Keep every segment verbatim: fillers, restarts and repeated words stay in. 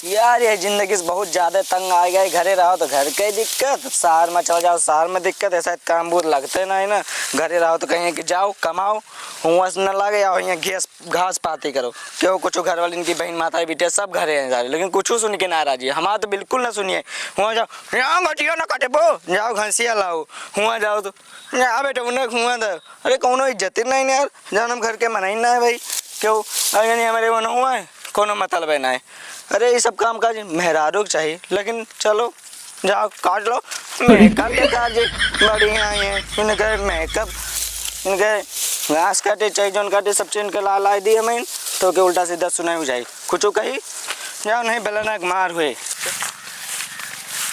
यार, ये जिंदगी से बहुत ज्यादा तंग आ गया है। घरे रहो तो घर के दिक्कत, शहर में चल जाओ, शहर में दिक्कत, ऐसा काम बहुत लगते नहीं ना। घरे रहो तो कहीं कि जाओ, कमाओ, हुआं से न लागे, आओ यहाँ घास, घास पाती करो। क्यों कुछ घर वाले, इनकी बहन, माता, बिटिया सब घरे हैं सारे, लेकिन कुछ सुन के नाराज है। हमारा तो बिल्कुल ना सुनिए। हुआं जाओ, यहाँ घटिया ना कटे बो, जाओ घंसिया लाओ। हुआं जाओ तो, यहाँ बेटा, उन्हें हुआं दो। अरे, कौनो इज्जत ही नहीं यार, जौन हम घर के मनई ना है भाई। क्यों? अरे, यानी हमारे वो ना हुआ है, कौनो मतलब है ना है। अरे, ये सब काम काज मेहरारू के चाहिए, लेकिन चलो, जाओ, काट लो। मेकअप के काज बढ़िया ही है, इनके मेकअप, इनके घास काटे चाहिए, जौन काटे, सब चीज इनके ला, ला दिए मैं, तो के उल्टा सीधा सुनाई हो जाए, कुछ कही, जाओ, नहीं, बेलना के मार हुए।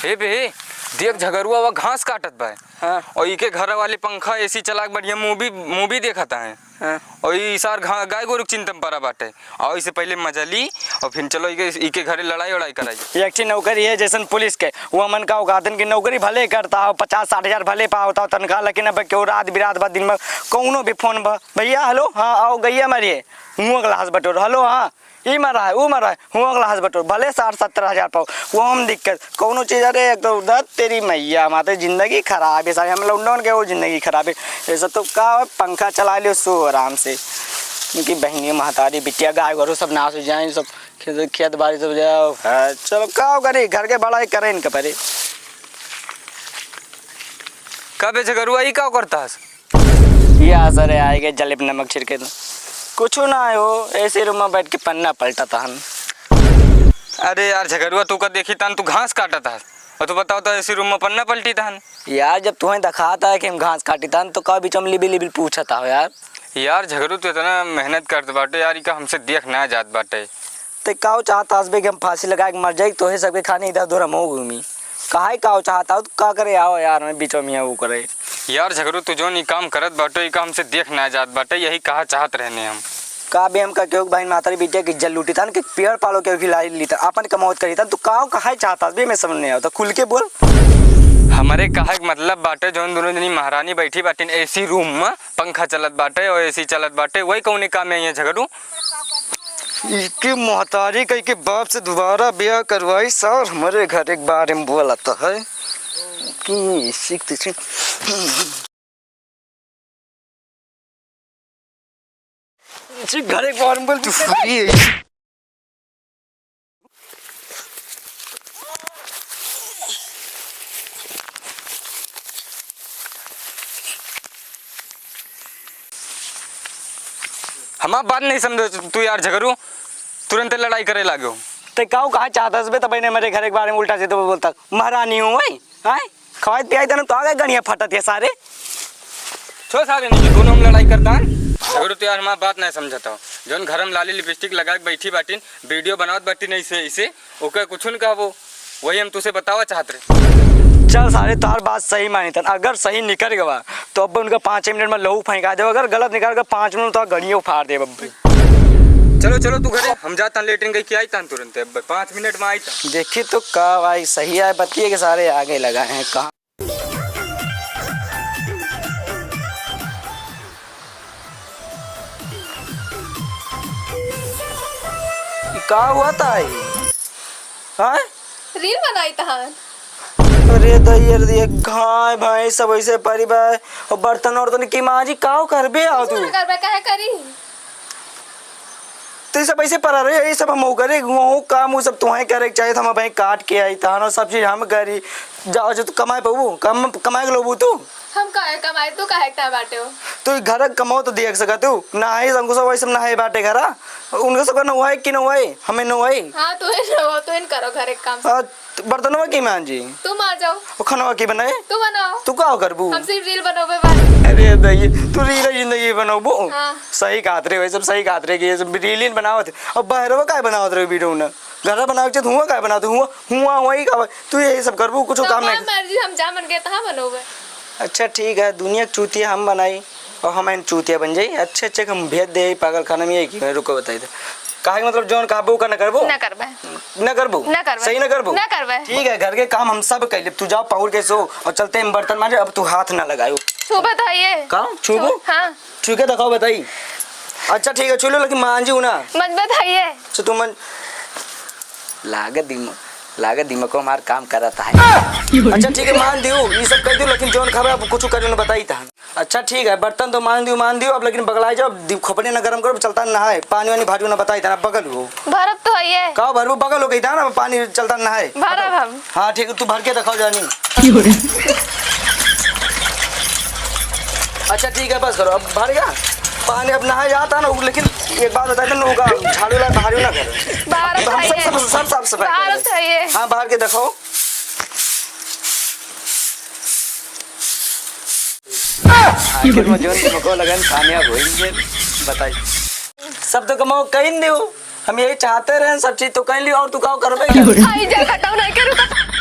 हे बे, देख, झगरुआ, वह घास काटत बा। हाँ। और इके घर वाले पंखा, एसी चला के बढ़िया मूवी, मूवी देखत है। हाँ। और ई सार घा-, गाय गोरु के चिंता में पड़ा बाटे। और इसे पहले मजा ली और फिर चलो इके, इके घरे लड़ाई वड़ाई कराई। एक ठे नौकरी है जैसन पुलिस के, वो मन का औकातन की नौकरी भले करता हो, पचास साठ हजार भले पावता हो तनख्वाह, लेकिन अब केहू रात बिरात बा दिन में कौनो भी फोन बा, "भैया, हेलो, हाँ, आओ, गैया मारिए, मुँह ग्लास बटोर, हेलो, हाँ।" ई मरा है, ऊ मरा है, हुआ अगला हाथ बटोर, भले साठ सत्तर हजार पाओ, वो हम दिक्कत, कौनो चीज, अरे, एक तो उधर तेरी मैया, हमारे जिंदगी खराब है सारे, हम लौंडन के वो जिंदगी खराब है। ऐसा तो का है, पंखा चला लियो, सो आराम से। उनकी बहनी, महतारी, बिटिया, गाय, गोरू सब नाश हो जाए, सब खेत, खेत बाड़ी सब जाओ। हाँ, चलो, का करे, घर के बड़ाई करे इनके परे। का बे झगरुआ, ई का करता है? या सर, आए गए जले पे नमक छिड़के तो। कुछ ना आए हो, एसी रूम में बैठ के पन्ना पलटा था हम। अरे यार झगरुआ, तू का देखी तन, तू घास काटा था और तू बताओ तो एसी रूम में पन्ना पलटी था। यार, जब तुम्हें दिखाता है कि हम घास काटी था, तो का बीच में लिबिल लिबिल पूछा था यार। यार झगरू, तू इतना मेहनत करत बाटे यार, ई का हमसे देख ना जात बाटे। ते काव चाहत हस बे कि हम फांसी लगा के मर जाई, तोहे सबके खानी इधर उधर हम हो घूमी? काहे काव चाहत हस? तू का करे आओ यार, मैं बीच में हियाँ वो करे। यार झगरू, तू जौन ई काम करत बाटो, ई काम से देख ना जात बाटे, यही कहा चाहत रहने हम। का बे हम का केहू के बहिन मातारी बिटिया के इज्जत लूटी तन, कि पेड़ पालो के खिलाई ली तन, अपन कमावत करी तन, तू काव काहे चाहत हस बे, मैं समझ नहीं आवत, खुल के बोल। हमरे कहे के मतलब बाटे, जौन दोनों जनी महारानी बैठी बाटिन एसी रूम में, पंखा चलत बाटे और एसी चलत बाटे, वही कौने काम में आई है झगरू? इके महतारी कही के बाप से दोबारा ब्याह करवाई, सार हमरे घर एक बारे में बोलत है कि सीख, सीख। घर एक बारे में बोल तू। हमार बात नहीं समझो तू यार झगरू, तुरंत लड़ाई करे लागो। ते काऊ कहा चाहत हस बे, तब इन्हें मेरे घर के बारे में उल्टा सीधा बोलता, महारानी हूँ वही, हैं? खवाई पियाई तने तो आ गए गणिया फटत है सारे। छो सारे नहीं, दोनों हम लड़ाई करता है। झगरू तो यार हमार बात नहीं समझता हो। जौन घर में लाली लिपस्टिक लगा के बैठी बाटिन, वीडियो बनावत बाटिन ऐसे, ऐसे, ओके कुछ न कहबो, वही हम तुसे बतावा चाहत रहे। चल सारे, तोहार बात सही मानी तन, अगर सही निकल गवा तो अब उनका पाँच मिनट में लहू फेंका देब, अगर गलत निकल गवा पाँच मिनट में तो गड़ियों फाड़ देब अब। चलो, चलो तू घरे, हम जाता लेटरिन गई के आई तन तुरंत, अब पाँच मिनट में आई तन। देखी तो का भाई, सही आए बतिये के सारे आगे लगा हैं, कहाँ का हुआ ताई? हाँ? रील बनाई तहान। अरे दैया रे, गाय भैंस सब ऐसे परी बा, और बर्तन वर्तन की माँ जी काव करबे आओ तू? कुछ ना करबे, काहे करी? तो ये सब ऐसे पड़ा रहे, ये सब हम करे, वो काम वो सब तुम्हें करे के चाहिए, तो हम भाई काट के आई तहान, और सब चीज हम करी। जाओ जो तू कमाए पाबू, कम, कमाए के लोबू तू? हम काहे कमाई, तू काहे इतना बाटे हो? तू घर क कमाओ तो देख सका तू, ना है हमको सब वैसे ना है बाटे घरा, उनको सब का नौवाई कि नौवाई, हमें नौवाई। हाँ, तू ही नौवाओ, तू ही करो घर एक काम। आ, त-, बर्तनवा की मांजी? तू मांजो। और खानवा की बनाए? तू बनाओ। तू का करबू? हम सिर्फ रील बनोबे बस। अरे दैया, तू रील जिंदगी बनोबू? हाँ। सही कहत रहे, वैसे सही कहत रहे कि ये सब रील ही बनावत है। अब बहरवा काहे बनावत रहे वीडियो ना? घरा बनावे के चाहिए, हुआ काहे बनावत? हुआ, हुआ, हुआ ही का? तू यही सब करबू, कुछ तो काम नहीं। हमार मर्जी, हम जा मन के तहाँ बनोबे। अच्छा ठीक है, दुनिया के चूतिया हम बनाई और हम इन चूतिया बन जाई। अच्छे अच्छे के हम भेज दे पागल खाना में, यही की रुको बताई दे। काहे के मतलब जौन कहबू का न करबू? न करबे। न करबू? न करबे। सही न करबू? न करबे। ठीक है, घर के काम हम सब कर लेब। तू जाओ पहुर के सो और चलते हम बर्तन मांजे, अब तू हाथ ना लगायो। छूबे तो है ये। का? छूबू? छू-, हाँ। छू के दिखाओ बताई। अच्छा ठीक है, छू लो लेकिन मांजू ना। मत बताइए। तो तू मन लागत दिम-, लागत दिमागो हमार काम करत है। अच्छा ठीक है, मान दियो, ई सब कह दियो, लेकिन जौन खाबे अब कुछ करियो ना, बताई था। अच्छा ठीक है, बर्तन तो मान दियो, मान दियो, अब लेकिन बगलाए जाओ, दि-, खोपड़ी ना गरम करो, चलता ना है, पानी वानी भारी ना, बताई था ना, बगल हो। भरब तो है ये। का भरबू, बगल हो गई था ना, पानी चलता ना है। भरब हम। हाँ ठीक है, तू भर के दिखाओ जानी। अच्छा ठीक है, बस करो, अब भर गया पानी, अब नहाए जाता ना, लेकिन एक बात बताई था ना, झाड़ू ला भारी ना करो। भरब तो हम है सब, ये। सब, सब साफ सफाई भरब करेंगे। तो है ये। हाँ, बाहर के दिखाओ। आखिर में जोन तुमको लगन कामयाब होइगे, बताई। सब तो कमाओ कहीं नहीं हो, हम यही चाहते रहे, सब चीज तो कहीं लियो, और तू का करबे? आई जा, कटाऊ नहीं करू, कटाऊ।